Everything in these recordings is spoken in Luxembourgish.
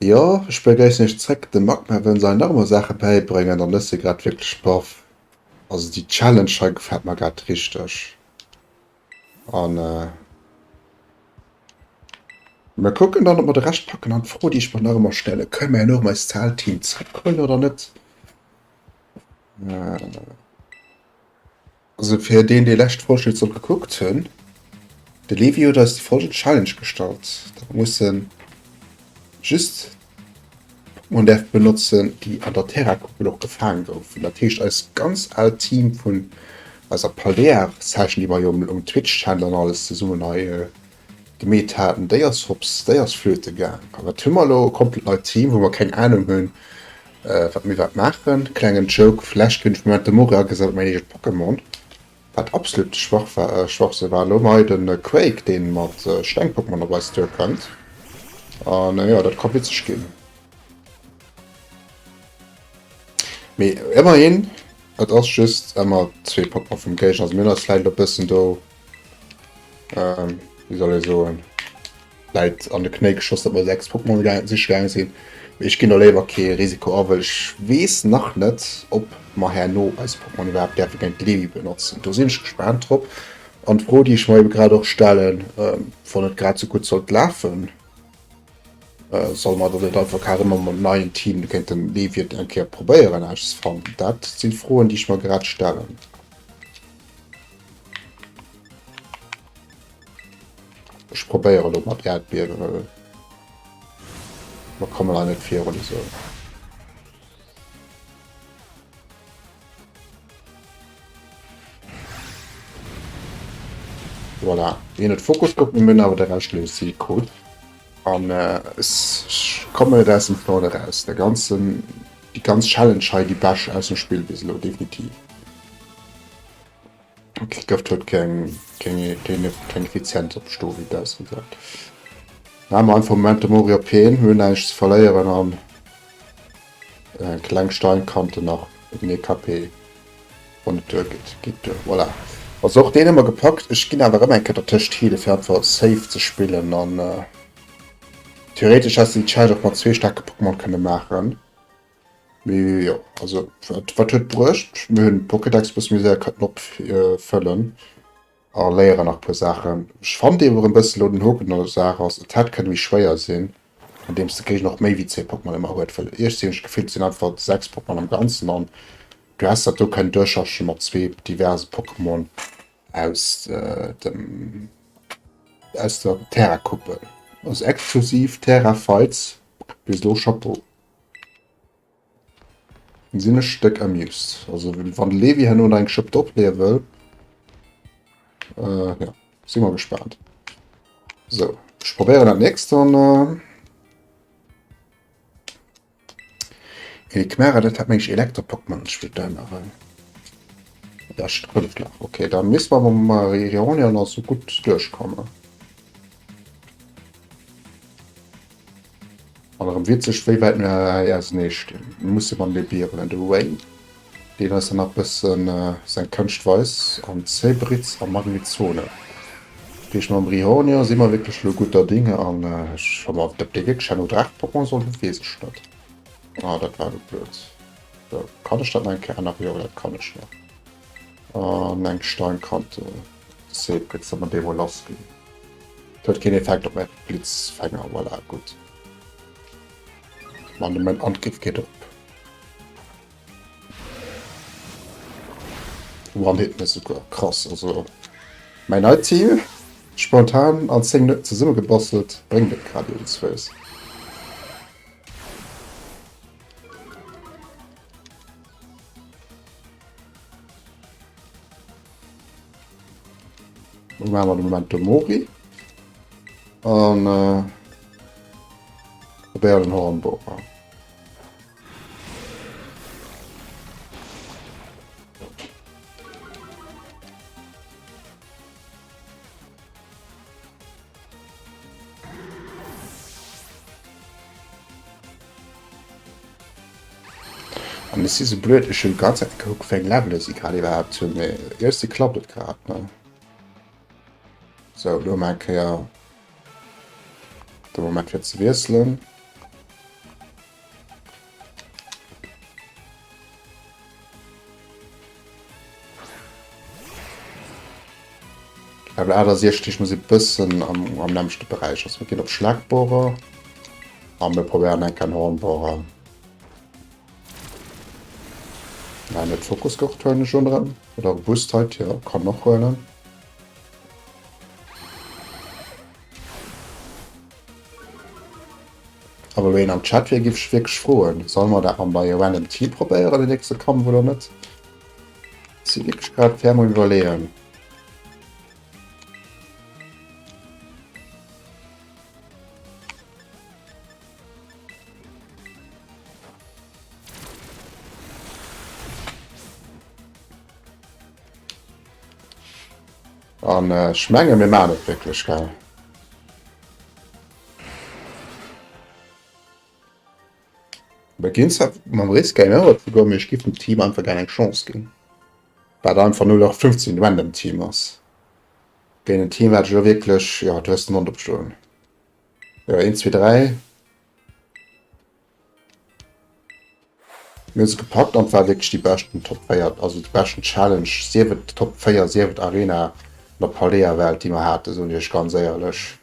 Jo, ech begréissen iech zréck. De Magma wëll ons nach emol Saache bäibréngen an ech si grad wierklech baff. Also déi Challenge hei gefält mer grad richteg. An mir kucken dann, ob mer de Rescht packen. An d'Fro, déi ech mer nach ëmmer stellen, Kënne mer herno erëm eist aalt Team zréckhuelen oder net? Also fir deen déi lescht Folg net sollt gekuckt hunn, de Levi huet eis déi folgend Challenge gestallt, datt mer mussen just Pokémon däerfe benotzen, déi an der Terra-Kuppel och gefaang goufen. Dat heescht eist ganz aalt Team vun eiser Paldea-Session, déi mer jo um Twitch-Channel an alles zesummen hei gemeet haten, déi ass hops, déi ass flöte gaang. A wat hu mer elo? E komplett neit Team, wou mer keng Anung hunn, wat mir iwwerhaapt maachen. Klengen Joke, vlächtt hunn ech Memento Mori agesat op mäin eegent Pokémon, wat absolut schwach war, Schwachsinn war. Elo hu mer hei de Quake, dee mat Steng-Pokémon op eis duerkënnt. An jo, dat ka witzeg ginn. Mee ëmmerhin, et ass just ëmmer zwee Pokémon vum Géigner. Also mir hunn eis vläicht e bëssen do wéi soll ee soen, Läit an de Knéi geschoss, datt mer 6 Pokémon siche gaange sinn. Mee ech ginn do léiwer kee Risiko a, well ech weess nach net, ob mer herno eis Pokémon iwwerhaapt däerfe géint d'Levi benotzen. Do sinn ech gespaant drop. An d'Fro, déi ech mer ebe grad och stellen, wann et grad sou gutt sollt lafen, solle mer dann net einfach carrément mam neien Team géint den Levi et eng Kéier probéieren ausfannen? Dat sinn d'Froen, déi ech mer grad stellen. Ech probéiere lo mat Äerdbiewen, well mer kommen hei net virun esou. Voilà, hien huet Fokus gekuckt, mir hunn awer de Rescht lo si krut. An ech kommen net aus dem Flow eraus. De ganzen, déi ganz Challenge hei, déi bescht aus dem Spill bis elo, definitiv. Okay, Gëft huet keng, keng, keng, keng Effizienz op Sto, wéi et ausgesäit. Maache mer einfach Memento Mori op heen, mir hunn näischt ze verléieren an eng kleng Steinkante nach op den EKP, wann et duer geet, geet duer. Voilà. Also och deen hu mer gepackt. Ech ginn awer erëm eng Kéier dertëscht healen, fir einfach safe ze spillen an theoretesch häss de déi Challenge och mat zwee staarke Pokémon kënne maachen. Mee jo, also wat, wat huet bruecht? Mir hunn d'Pokédex e bësse méi séier kënnen opfëllen a léieren nach e puer Saachen. Ech fand ewer e bësse lo den Hoken an der Saach ass, et hätt kënne méi schwéier sinn, andeems de Géigner och méi wéi 10 Pokémon ëmmer huet, well iergsi hunn ech d'Gefill, et sinn einfach 6 Pokémon am Ganzen an du häss dat do kënnen duerchhaschen mat zwee diverse Pokémon aus dem aus der Terra-Kuppel. Also exklusiv Terra-Fights bis elo, Chapeau. Sinn ech déck amused. Also wann de Levi herno nach eng Schëpp drop leeë wëll, äh, ja, si mer gespaant. So, ech probéieren dat nächst dann. Äh, Elikmera, dat hat meng Elektro-Pokémon, ech wëll da nach. Ja, Strëllflach. Okay, dann müssen wir mam Rihornior nach so gut durchkommen. An erëm witzeg, wéi wäit mir hei ausenee stinn. Mir musse mam Libirelen, de Wayne, deen eis dann nach bëssen seng Kënscht weist, an Zébritz a Magnezone. Dat heescht, mam Rihornior si mer wierklech elo gudder Dinge an ech wa mer, ob dee wierklech herno Draach-Pokémon soll hunn, weess ech net. Ah, dat war elo blöd. Sou, kann ech dat nach eng Kéier änneren? Jo, dat kann ech nach. An eng Steinkante Zébritz, da mer dee mol lass ginn. Et huet keen Effekt op mäi Blitzfänger, voilà, gutt. Mann, mäin Angriff geet op. One-Hit mir souguer, krass. Also mäin neit Team, spontan an 10 Minutten zesummegebastelt, bréngt et grad iergendswous. Lo maache mer de Memento Mori. An äh, probéieren den Hornbohrer. An ech si sou blöd, ech hunn d'ganz Zäit gekuckt, wéi eng Levele si grad iwwerhaapt hunn, mee iergendwéi klappt et grad, ne? Sou, elo hu mer eng Kéier de Moment fir ze wiesselen. Level 68 muss e bëssen am, am nämmlechte Beräich ass. Mir ginn op Schlagbohrer a mir probéieren eng Kéier en Hornbohrer. Nein, net Fokusgurt huelen ech un erëm. Oder Robustheit, jo, kann och huelen. Awer lo een am Chat wier, giff ech wierklech froen, solle mer dat mam neie Random Team probéieren den nächste Kampf oder net? Si wierklech grad ferm um iwwerleeën. An ech menge mir maachen et wierklech, gell? Mir ginn zwar mam Risk Game Over ze goen, mee ech giff dem Team einfach gär eng Chance ginn. Wat einfach 0815 random Team ass. Géint en Team wat ech elo wierklech, jo du hues den Mond opgeschloen. Jo 1, 2, 3. Mir hu se gepackt an et war wierklech déi beschten Top 4, also déi beschten Challenge, sief et Top 4, sief et Arena an der Paldea-Welt, déi mer haten, soen ech iech ganz éierlech.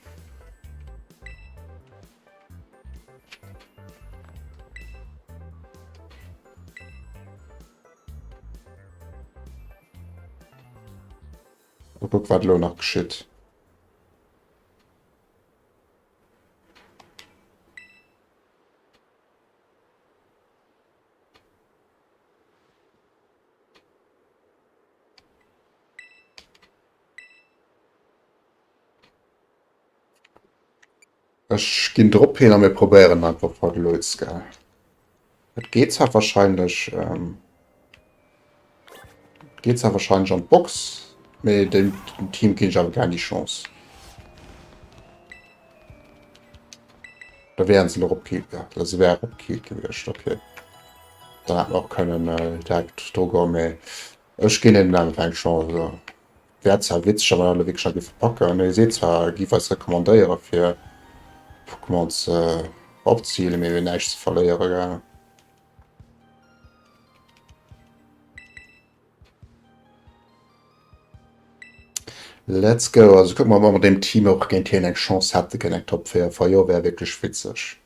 Mal kucken, wat elo nach geschitt. Ech ginn drop hin a mir probéieren einfach Verglötz, gell. Et geet zwar wahrscheinlech, ähm, geet zwar wahrscheinlech an d'Box, mee dem Team ginn ech awer gär déi Chance. Da wären se elo opkillt, ja, se wäre opkillt gewiescht, okay. Dann hätte mer och kënnen äh, direkt dru goen, mee ech ginn hinnen einfach eng Chance. Also. Wär zwar witzeg, wa mer dat elo wierklech nach géife packen. Hie seet zwar, e giff eis recommandéiere fir Pokémon ze opzehielen, mee mir hunn näischt ze verléiere, gell? Let's go! Also kucke mer, ob mer mat deem Team och géint hien eng Chance hätte géint eng Top 4. Wa jo, wär wierklech witzeg.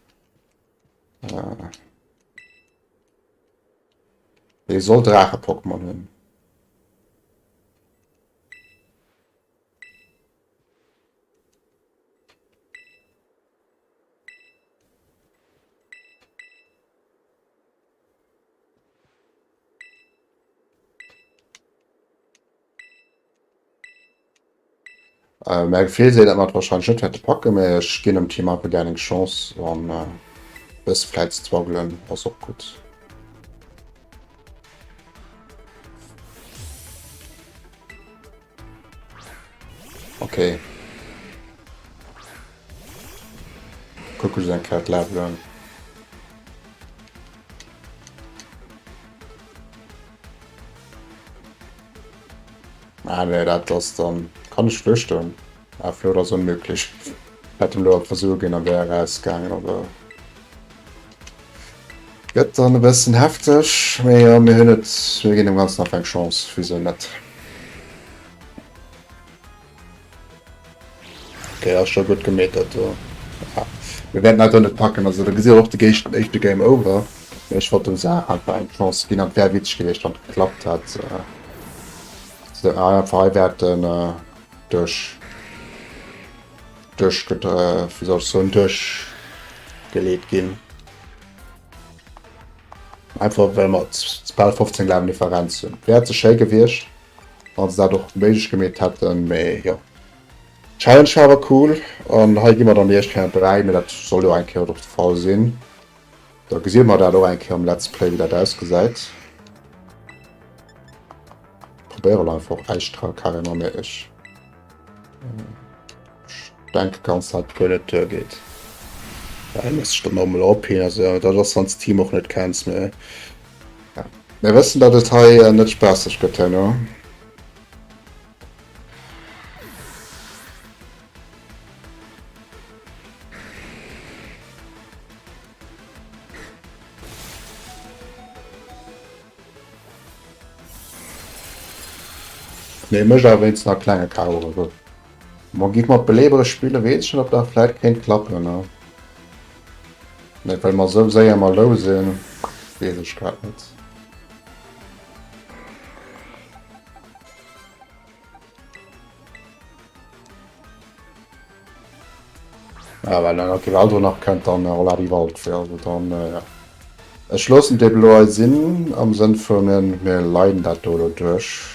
Hie soll Draache-Pokémon hunn. Äh, mäi Gefill seet, dat mer et wahrscheinlech net wäerte packen, mä ech ginn dem Team einfach gär eng Chance an e bësse vläit strugglen ass och gutt. Okay. Kucke ech eng Kéier d'Levelen. Ah nee, dat ass dann... Kann ech flüchten? Ah, Flucht ass unmöglich. Hätt elo op Versuch ginn a wär erausgaangen, aber... Gëtt dann e bëssen hefteg, mee jo, mir hunn et, mir ginn dem Ganzen nach eng Chance, wieso net? Okay, ass scho gutt gemeet do. Ja. Mir wäerten dat do net packen, also da gesitt der och de géischten éischte Game Over. Mee ech wollt dem Saach einfach eng Chance ginn an et wär witzeg gewiescht, wann et geklappt hätt. Sou, einfach hei wäerten duerch duerch wéi soll ech soen duerchgeleet ginn. Einfach well mer bal 15 Level Differenz hunn. Wär ze schéi gewiescht, wann se dat och méiglech gemeet hätten, mee jo. Challenge war awer cool an hei gi mer dann déi éischt Kéier 3, mee dat soll jo eng Kéier och de Fall sinn. Da gesi mer dat och eng Kéier am Let's Play, wéi dat ausgesäit. Probéiere einfach Äisstrahl carrément, mee ech denke ganz dat guer net duer geet. Ja, muss ech dann normal opheen, also dat ass wann Team och net kenns, mee ja. Mir wëssen dat et hei äh, net spaasseg gëtt herno. Nee, mécht awer wéinst nach klenge Karo. Ma giff mat Beleebere spillen, weess ech net ob dat vläit kéint klappen, ne? Net well mer esou séier emmer low sinn, weess ech grad net. Ja, well dann okay, Waldro nach kënnt, dann Holla die Waldfee, also dann ja. Ech loossen déi elo hei sinn, am Sënn vu mir, mir leiden dat do elo duerch.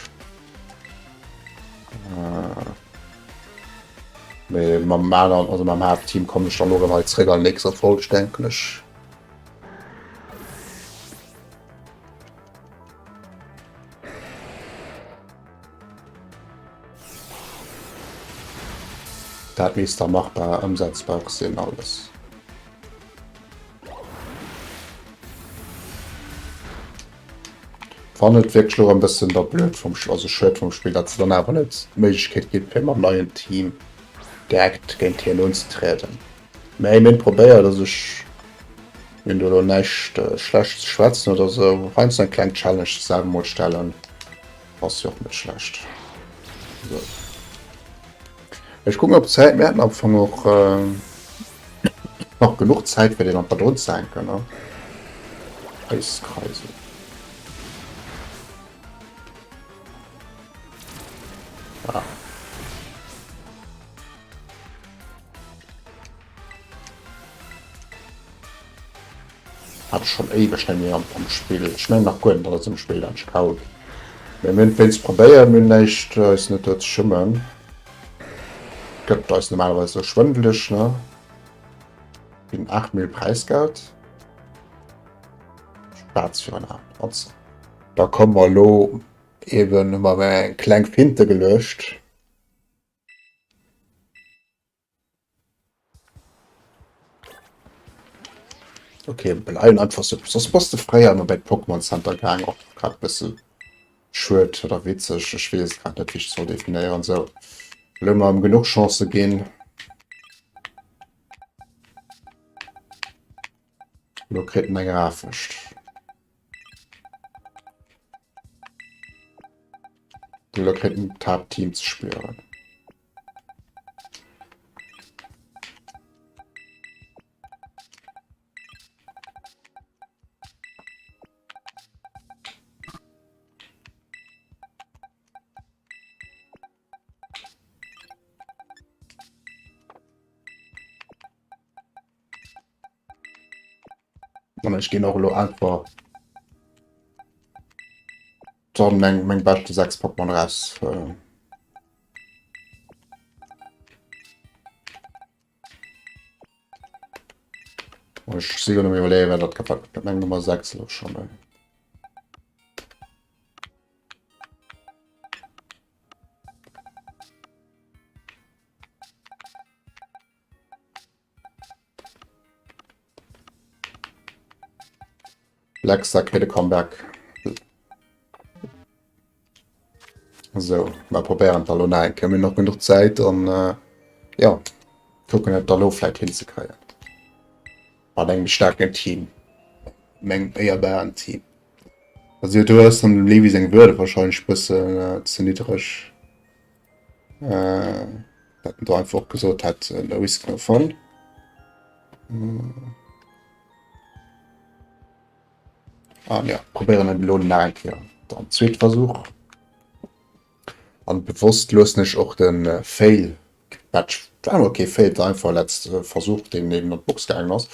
Mee mam aneren, also mam Haaptteam kommen ech dann och erëm hei zréck an der nächster Folg, denken ech. Dat misst da machbar, ëmsetzbar sinn alles. Fannen et wierklech elo en bëssen da blöd vum, also schued vum Spill, datt se dann awer net d'Méiglechkeet ginn, fir mam neien Team direkt géint hien unzetrieden. Mä mir hunn probéiert, also ech hunn do elo näischt schlecht ze schwätzen oder esou, heiansdo eng kleng Challenge sech selwer mol stellen, ass jo och net schlecht. Esou. Ech kucken op d'Zäit, mir hätten am Fong och nach genuch Zäit fir deen an d'Padron ze hänken, ne? Eiskreisel. Ah. Hat ech schon éiweg net méi am Spill. Ech mengen nach guer net, datt et am Spill dat ech haut. Mee mir hunn et wéinst probéiert, mir hunn näischt eis net do ze schummen. Gëtt eis normalerweis sou schwëndeleg, ne? Ginn 8 Mil Präisgeld. Schwaarz virun Aen. Also, da komme mer elo eben, hu mer eng kleng Finte geluecht. Okay, bleiwen einfach so. Soss bass de fréier ëmmer bei d'Pokémon Center gaang, och grad bësse schued oder witzeg. Ech weess et grad net, wéi ech et soll definéieren. Sou, elo hu mer em genuch Chancë ginn. Elo kritt en eng Rafecht. Elo kritt en d'Haaptteam ze spieren. An ech ginn och elo einfach dann meng, meng beschte 6 Pokémon raus. Äh. Ech si jo iwwerleeën, wat dat gefällt mir meng Nummer 6 elo schon. Ey. Lexa kritt e Comeback. So, mal probéieren da lo nach eng Kéier. Mir hunn nach genuch Zäit an äh, ja, kucken et da lo vläit hinzekréien. Mat engem staarken Team. Mengem éierbaren Team. Also du hues dann dem Levi seng Würde wahrscheinlech bëssen äh, ze niddreg. Äh, dat en do einfach och gesot hat, äh, no risk no fun. Äh. An ja, probéieren et elo nach eng Kéier. Dann zweet Versuch. An bewosst loossen ech och den äh, Fail Batch, war okay, Fail war einfach letzte Versuch, deen eben an d'Box gaangen ass.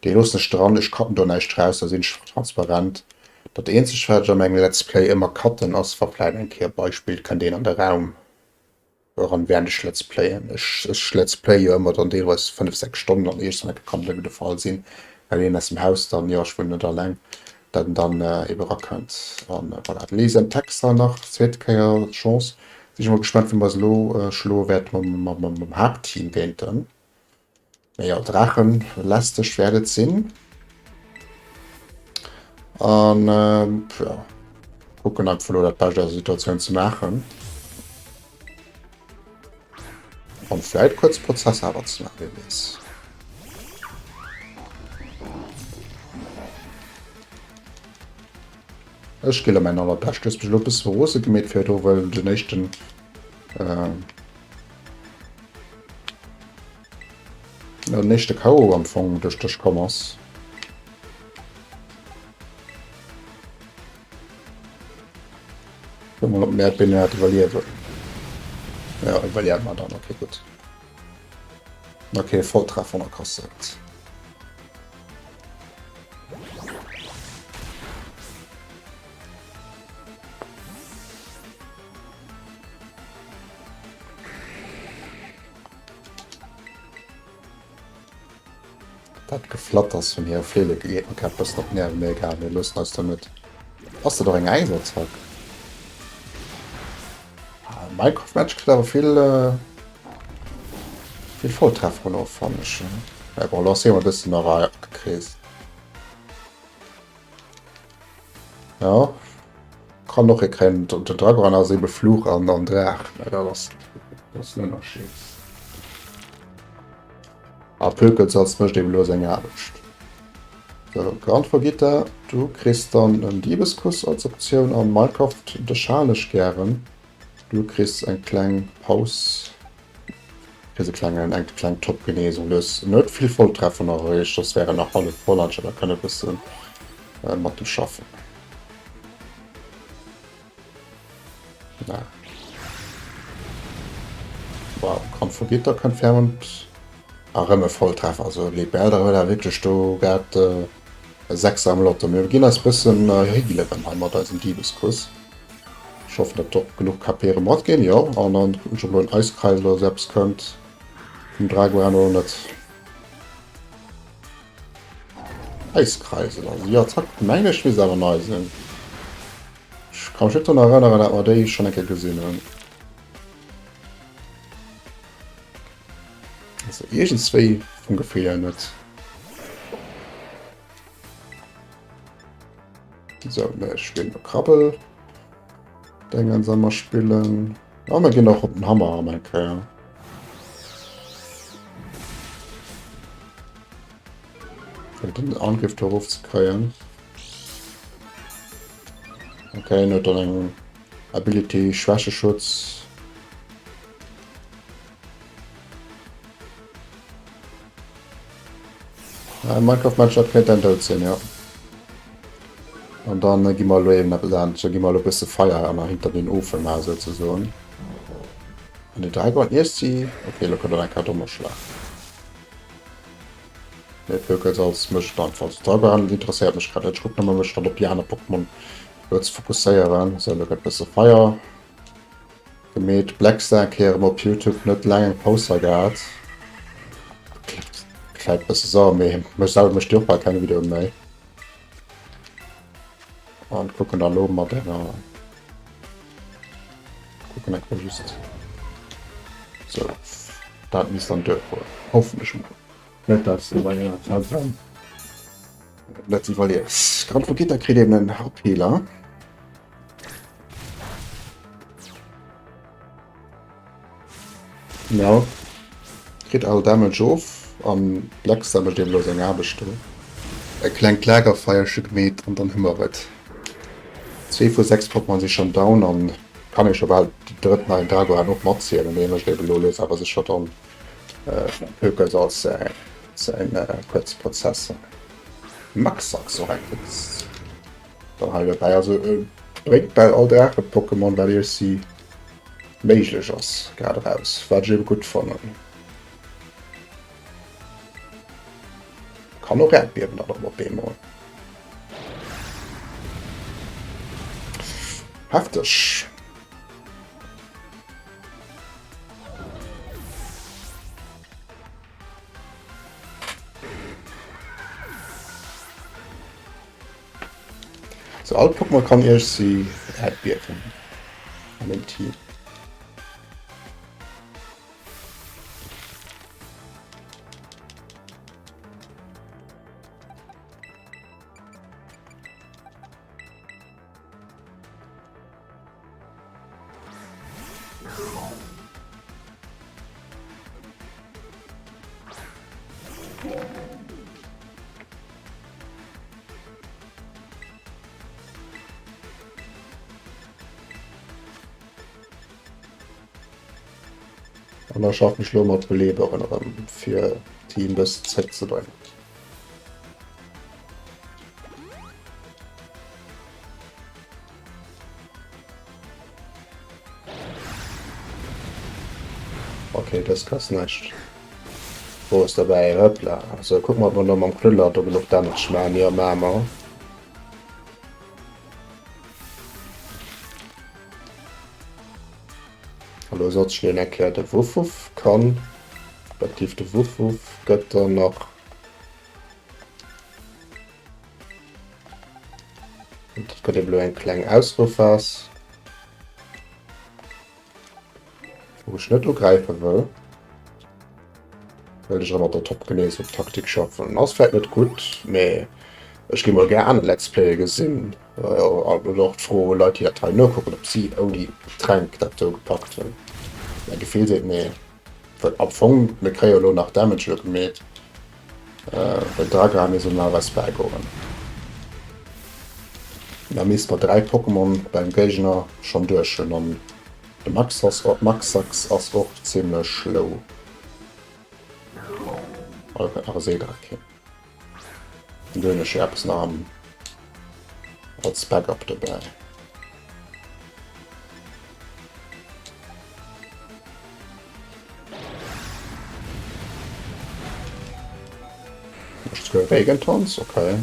Dee loossen ech dran, ech cutten do näischt raus, da sinn ech transparent. Dat eenzegt wat ech a mengem Let's Play ëmmer cutten ass, wa vläit eng Kéier Beispill kënnt een an de Raum eran während ech Let's Playen. Ech ech Let's Play jo ëmmer dann deelweis 5, 6 Stonnen an iergendwann kann et ebe de Fall sinn, well een aus dem Haus dann, jo ech wunnen net alleng, dat en dann ebe erakënnt. An voilà, de Lesen Text hei nach, zweete Kéier d'Chance. Sinn ech mol gespannt wéi mer se elo schloe wäerte mam mam mam Haaptteam géint en. Mee jo, Draachen lästeg wäert et sinn. An jo, kucken einfach elo dat Bescht aus der Situatioun ze maachen. An vläit kuerz Prozess awer ze maachen, wie weess. Ech gi elo mäin allerbescht. Du hues mech elo e bësse rose gemeet virdru, well den éischten. Den éischte K.O. am Fong duerch dech komm ass. Guck mal, ob den Äerdbeben dat iwwerliewen. Ja, iwwerliewen wir dann. Okay, gut. Okay, Volltreffer nach kassiert. Dat Geflatters vun hire Fleele geet mer grad bëssen op d'Nerven, mee egal, mir loossen eis do net. Ass dat och eng Äisattack? Ah, Minecraft Match kritt awer vill vill Volltrefferen of, fannen ech. Mä bon, lo ass hie mol e bëssen nach agekreest. Ja, kann och ee kréien. Den Dragoran ass ebe Fluch an an Draach. Mä dat ass dat ass den Ënnerscheed. A Pökelsalz mécht eben elo seng Aarbecht. So, Grand Vergitter, du kriss dann en Diebeskuss als Optioun an Minecraft, dech halen ech gären. Du kriss eng kleng Paus. Kriss e klengen, eng kleng Top-Genesung. Du hues net vill Volltreffer nach erreecht, soss wär en nach hallef voll anstatt da kënne bëssen mat dem schaffen. Na. Wow, Grand Vergitter confirmed. A rëm e Volltreffer. Also Lebel, da huet awer wierklech do grad e Sechser am Lotto. Mir ginn eis bëssen healen hei mat eisem Diebeskuss. Ech hoffen dat och genuch KP erëm matginn. Jo, an dann kucken ech ob elo en Eiskreisel oder sou eppes kënnt vum Dragoran oder net. Eiskreisel, also déi Attack mengen ech misst awer nei sinn. Ech ka mech net drun erënneren dat mer déi schonn eng Kéier gesinn hunn. Also iergendswéi vum Gefill hier net. So, mir spillen noch Krabbel. Dingen soll wir spillen. Ja, wir gehen auch op den Hammer am eng Kéier. Fir den Angriff do erofzekréien. Okay, en huet dann eng Ability Schwächeschutz. Ja, Minecraft Match dat kéint en Doud sinn, ja. An dann äh, gi mer elo eben eppes anescht. Da gi mer elo e bësse Feier an hinter den Ofen maachen, souzesoen. An den Dragon iesst si. Okay, elo kënnt dann eng Kéier Donnerschlag. Nee, Pökelsalz mécht einfach. Dragon interesséiert mech grad net. Ech kucken nëmme mech dann op déi aner Pokémon elo ze fokusséieren. Sou, elo gëtt bësse Feier. Gemeet Blackstar Kéier erëm op Youtube net laang eng Paus hei gehat. Kläit bësse sauer, mee mech selwer mécht jo och bal keng Videoen méi. An kucken dann lo mat enger kucken eng Kéier just sou dat misst dann duergoen, hoffen ech mol. Net dass du bei enger Tavern net iwwerliefs. Grand Vegeta kritt eben en Haupthealer. Ja. Kritt all Damage of an Blackstar mécht eben elo seng Aarbecht do. E klengt Lagerfeierche gemeet an dann hu mer et. Zwee vu 6 Pokémon si schonn down an kann ee scho bal déi drëtt neien Dragoran och matzielen. Dee mécht eben elo lues awer sécher dann Pökelsalz säin kuerze Prozess. Maxax och eng gutt. Dann hei dobäi, also bréngt bal all Draache-Pokémon wat iergsi méiglech ass grad eraus, wat ech ebe gutt fannen. Kann och Äerdbiewen dann op eemol. Hefteg. So all Pokémon kann iech si Äerdbiewen an dem Team. An da schaffen ech lo mat Beleeberen erëm fir. Team bëssen zréckzebréngen. Okay, dës kasst näischt. Wo ass derbäi? Hoppla. So, kuck mal, ob mer do mam Knüller do genuch Damage maachen. Jo, maache mer. Hallo, sollt ech mir eng Kéier de Wuff-Wuff kann. Respektiv de Wuff-Wuff gëtt dann nach. Und dat gëtt eben elo eng kleng Ausruhphas. Wou ech net ugräife wëll. Well ech erëm mat der Top genees op Taktik schaffen. Ass vläit net gutt, mee ech gi mol gär aner Let's Playe gesinn. Oder och d'Fro u Leit, déi dat hei nokucken, ob si ouni Tränk dat do gepackt hunn. Mäi Gefill seet nee. Well am Fong, mir kréie jo elo nach Damage elo gemeet. Well Dragra misst elo nach eis bäigoen. Da misste mer 3 Pokémon beim Géigner schonn duerch hunn. An de Maxax ass och zimmlech low. Oh, do kënnt nach e Seedrack hin. An do hunn ech jo eppes nach am als Backup dobäi. Mécht souguer Regentanz, okay.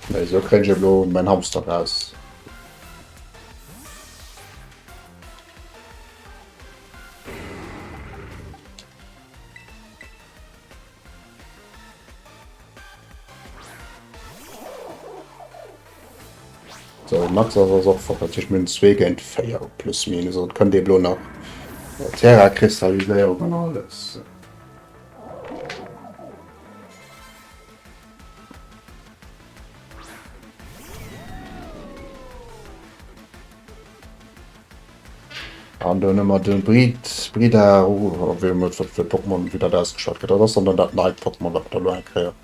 Nee, esou kréien ech elo mäin Hamster raus. So, Max ass ass och fort. Natierlech mir hunn 2 géint 4 plus minus. An et kënnt eben elo nach Terra-Kristalliséierung an alles. An do hunn mer de Brid, Brida, oh, wéi ëmmer wat fir Pokémon, wéi dat ausgeschwat gëtt. Dat ass dann dann dat neit Pokémon, wat mer da elo eng Kéier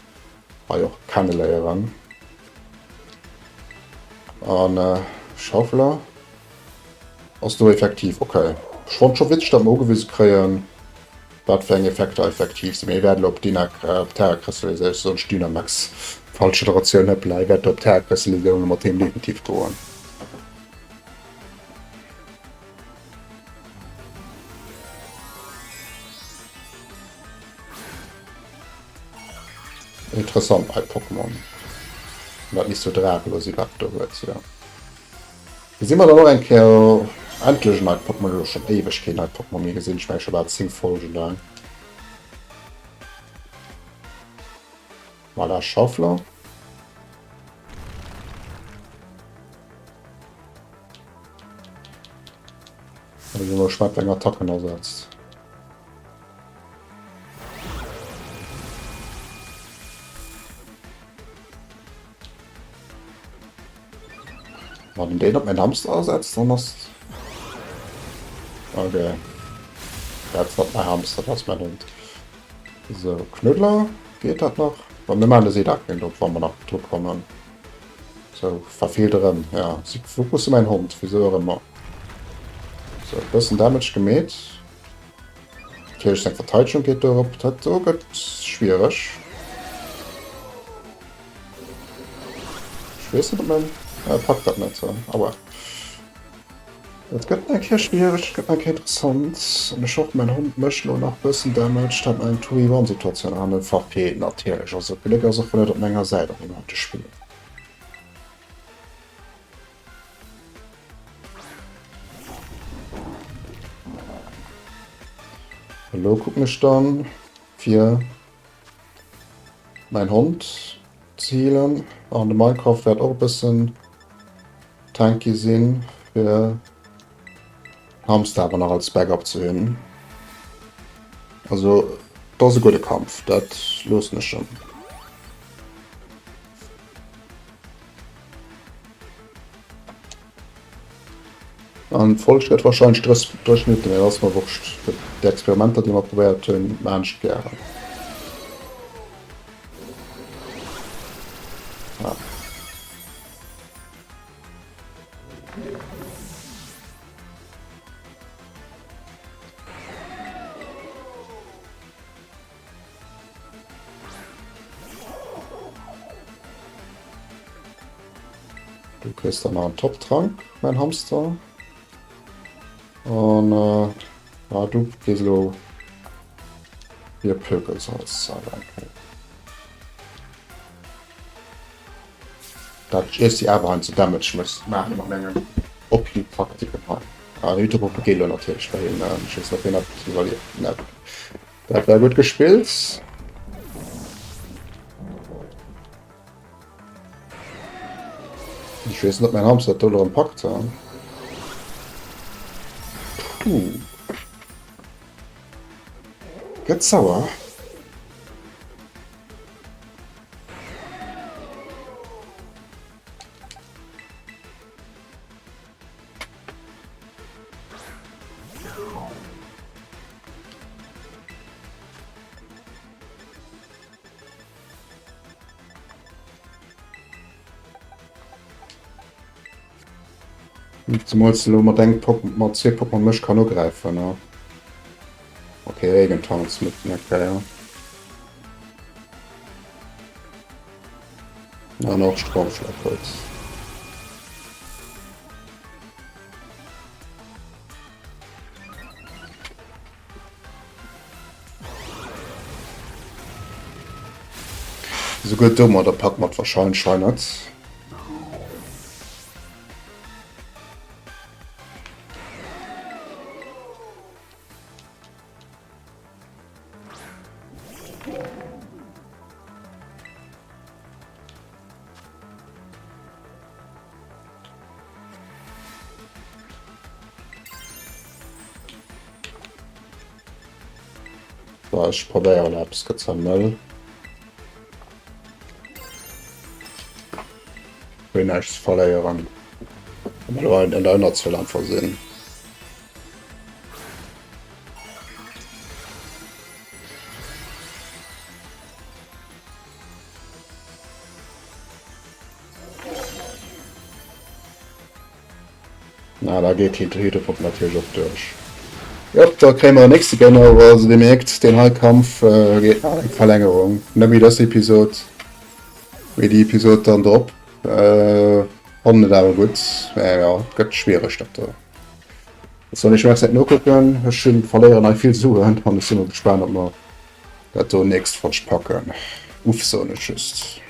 hei och kenneléieren. An äh, Schaufler ass do effektiv, okay. Ech fonnt scho witzeg, datt mer ugewise kréien, wat fir eng Effekter effektiv sinn. Mee ech wäert elo op Dyna, op Terrakristalliséierung, soen ech Dynamax, falsch Generatioun, hoppla, ech wäert do op Terrakristalliséierung mat deem definitiv goen. Interessant nei Pokémon. Dat misst jo Draach elo si wat do huet jo. Gesi mer dann och eng Kéier endlech en neit Pokémon. Elo schonn éiweg keen neit Pokémon méi gesinn. Ech menge scho bal 10 Folgen laang. Voilà, Schaufler. Also mal gespannt, eng Attacken ersetzt. Wann den op mein Hamster ersetzt, dann ass Okay. Dat ass net mein Hamster, dat ass mein Hund. So, Knuddler, geht dat nach? Wa mir maachen de Seedacken drop, wa mer nach dru kommen. So, verfeelt erëm. Ja, si fokusse mäin Hond, wisou och ëmmer. So, e bëssen Damage gemeet. Natierlech seng Verteidegung geet do erop. Dat do gëtt schwiereg. Ech weess net, ob mäin... Äh, packt dat net. Aua. Et gëtt eng Kéier schwiereg, et gëtt eng Kéier interessant. An ech hoffen, mäin Hond mécht elo nach bëssen Damage. Dat eng 2v1-Situatioun an e verfeelt natierlech. Also d'Gléck ass och net op menger Säit an deem heite Spill. Elo kucken ech dann fir mäin Hond ze healen. An de Minecraft wäert och e bëssen tanky sinn fir Hamster awer nach als Backup ze hunn. Also dat ass e gudde Kampf, dat loossen ech schonn. An d'Folg gëtt wahrscheinlech 30 Minutten, mee dat ass mer wurscht. Déi Experimenter, déi mer probéiert hunn, maachen ech gären. Ah. Du kriss dann nach en Top-Trank, mäin Hamster. An äh, ah, du gees elo hier Pökelsalz okay. Dat ech iess déi awer hei ze Damage muss maachen mat mengen OP-Taktiken hei. Ah, den Hydropop geet elo natierlech bei him. Ech weess net, ob hien dat iwwerlieft. Net. Dat war gutt gespillt. Ech weess net, ob mäin Hamster dat do elo erëm packt. Puh. Gëtt sauer. Zemools elo mat engem Pok mat zwee Pokémon mech kann ugräifen ne? Okay, Regentanz mit okay, ja. An och Stromschlag huet. Souguer domadder packt mer et wahrscheinlech hei net. So, ech probéieren eppes, gëtt zwar mëll. Hunn näischt ze verléieren. Wa mer elo an der Ënnerzuel einfach sinn. Na, da geet Hydropop natierlech och duerch. Jop, da kréie mer en nächste Géigner, also dir mierkt, deen hei Kampf äh, geet nach eng Verlängerung. Net méi dës Episod, mee déi Episod dann drop. Äh, fannen et awer gutt. Mä ja, et gëtt schwiereg dat do. Et soll ech nach nokucken. Ech hunn verléieren hei vill Suen an ech sinn mol gespaant, ob mer dat do nächst Folg packen. Uff, soen ech just.